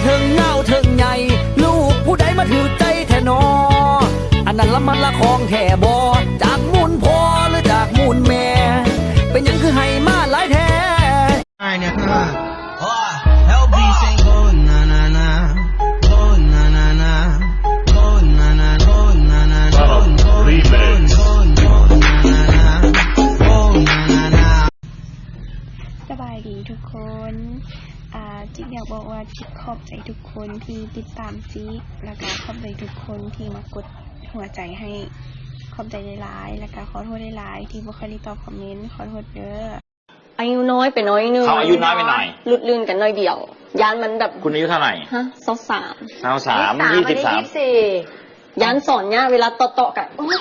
ເທິງຍາວເທິງໃຫຍ່ ລູກຜູ້ໃດມາຖືກໃຈແທ້ນໍ ອັນນັ້ນລະມັນລະຂອງແທ້ບໍ ຈາກມູນພໍ່ ຫຼືຈາກມູນແມ່ ເປັນຫຍັງຄືໃຫ້ມາຫຼາຍແທ້? Remix. ສະບາຍດີທຸກຄົນ ອາ ຈິກຢາກບອກວ່າຈິກຂອບໃຈທຸກຄົນທີ່ຕິດຕາມຈິກ ແລ້ວກະຂອບໃຈທຸກຄົນທີ່ມາກົດຫົວໃຈໃຫ້ ຂອບໃຈຫຼາຍໆ ແລ້ວກະຂໍໂທດຫຼາຍໆທີ່ບໍ່ຄ່ອຍໄດ້ຕອບຄອມເມັນ ຂໍໂທດເດີ້. ອາຍຸນ້ອຍໄປໜ້ອຍໜຶ່ງ ເຂົາອາຍຸນ້ອຍໄປໜ້ອຍ ຫຼຸດລື່ນກັນໜ້ອຍດຽວ ຢ້ານມັນແບບ ຄຸນອາຍຸເທົ່າໃດ? ຮະ ຊາວສາມ ຊາວສາມ ຊາວສາມ ຊາວສາມ ຊາວສາມ ຊາວສາມ ຊາວສາມ ຊາວສາມ ຢ້ານສອນຍາກ ເວລາເຕາະໆ ກະ ໂອ້ຍ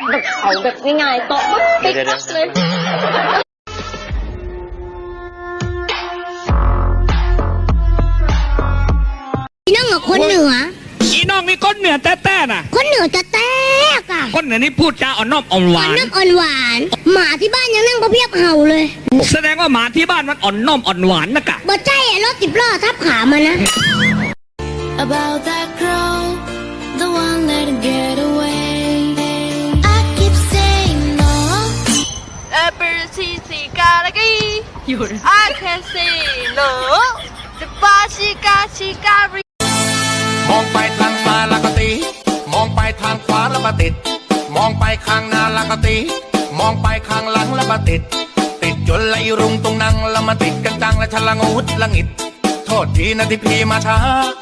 ແບບເອົາແບບງ່າຍໆ ເຕາະ ດຽວໆ ເລີຍ. ອີ່ນ້ອງກະຄົນເໜືອ ອີ່ນ້ອງນີ້ຄົນເໜືອແຕ້ໆ ນະ ຄົນເໜືອແຕ້ໆ ກະ ຄົນເໜືອນີ້ພູດຈາອ່ອນນ້ອມອ່ອນຫວານ ອ່ອນນ້ອມອ່ອນຫວານ ໝາທີ່ບ້ານຍັງນັ່ງພັບພຽບເຫົ່າເລີຍ ສະແດງວ່າໝາທີ່ບ້ານມັນອ່ອນນ້ອມອ່ອນຫວານນະກະ ບໍ່ໃຈ້ ລົດສິບລໍ້ທັບຂາມັນນະ. About that girl, the one that get away. I keep saying no. A B C C gotta go. I can't say no. The boss, she got, she got re- ມອງໄປທາງຊ້າຍລະກະຕິດ ມອງໄປທາງຂວາລະກະຕິດ ມອງໄປຂ້າງໜ້າລະກະຕິດ ມອງໄປຂ້າງຫຼັງລະກະຕິດ ຕິດຈົນໄຫຼລຸງຕຸງນັງລະມາຕິດກັນຈັງ ລະຊະລະງຸດລະຫງິດ ໂທດທີນະທີ່ພີ່ມາຊ້າ.